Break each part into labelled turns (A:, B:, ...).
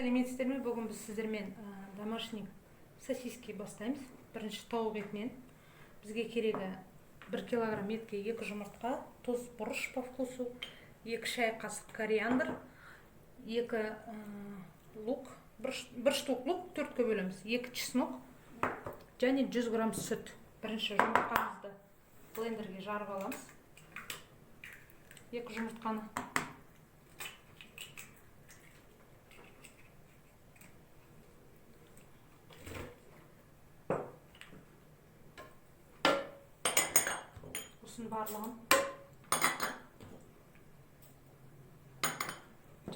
A: Сәлеметсіздер ме? Бүгін біз сіздермен домашний сосиски бастаймыз. Бірінші тауық етінен. Бізге керегі 1 килограмм етке 2 жұмыртқа, тұз, бұрыш по вкусу, 2 шай қасық кориандр, 2 лук, 1 штук лук 4-ке бөлеміз, 2 чеснок және 100 грамм сүт. Бірінші жұмыртқамызды блендерге жарып аламыз. 2 жұмыртқаны. Осының барлығын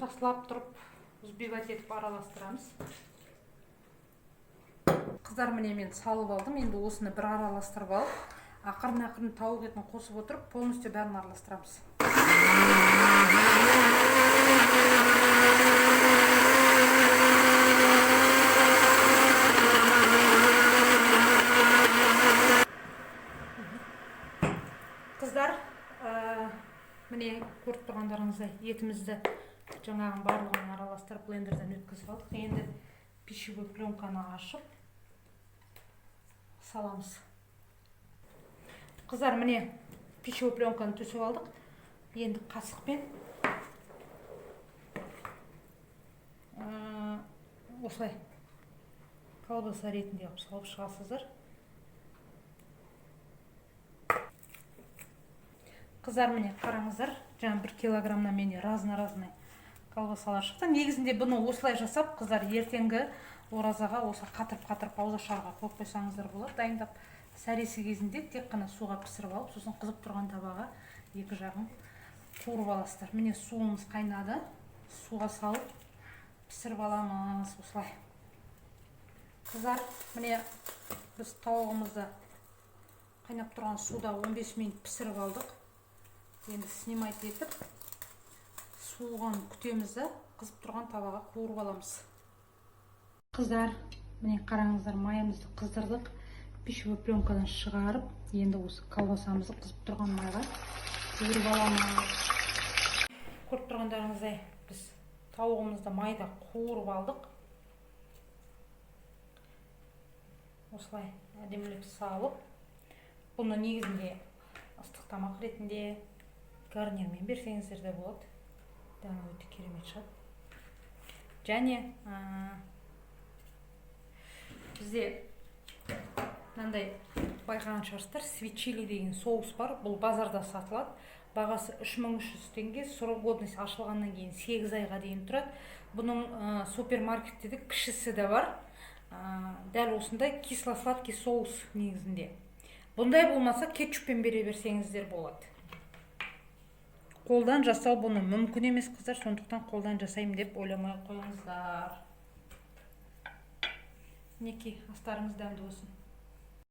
A: жақсылап тұрып взбивать етіп араластырамыз. Қыздар, міне мен салып алдым. Енді осыны бір араластырып алып, ақырын-ақырын тауық етін қосып отырып, полностью бәрін араластырамыз. Қыздар, міне көріп тұрғандарыңыздай етімізді жаңағының барлығын араластырып блендерден өткізіп алдық. Енді пищевой пленканы ашып саламыз. Қыздар, міне пищевой пленканы төсеп алдық. Енді қасықпен осылай колбаса ретінде қылып салып шығасыздар. Қыздар, міне қараңыздар, жаңа 1 килограммнан менде разно-разный колбасалар шықты. Негізінде бұны осылай жасап, қыздар, ертеңгі оразаға осы қатырып-қатырып ауызашарға қойып қойсаңыздар болады. Дайындап сәресі кезінде тек қана суға пісіріп алып, сосын қызып тұрған табаға екі жағын қуырып аласыздар. Міне суымыз қайнады. Суға салып пісіріп аламыз осылай. Қыздар, міне біз тауығымызды қайнап тұрған суда 15 минут пісіріп алдық. Енді снимать етіп суыған күтеміз де, қызып тұрған табаға қуырып аламыз. Қыздар, міне қараңыздар, майымызды қыздырдық. Пищевой пленкадан шығарып, енді осы колбасамызды қызып тұрған майға қуырып аламыз. Көріп тұрғандарыңыздай, біз тауығымызды майда қуырып алдық. Осылай әдемілеп салып, бұны негізінде ыстық тамақ ретінде гарнирмен берсеңіздер де болады. Дәмі өте керемет шығады. Және бізде мынандай байқаған шығарсыздар, свит чили деген соус бар. Бұл базарда сатылады. Бағасы 3300 теңге. Срок годность ашылғаннан кейін 8 айға дейін тұрады. Бұның супермаркетте де кішісі де бар. Дәл осындай кисло-сладкий соус негізінде. Бұндай болмаса кетчуппен бере берсеңіздер болады. Қолдан жасау бұны мүмкін емес, қыздар, сондықтан қолдан жасаймын деп ойламай қойыңыздар. Мінекей, астарыңыз дәмді болсын.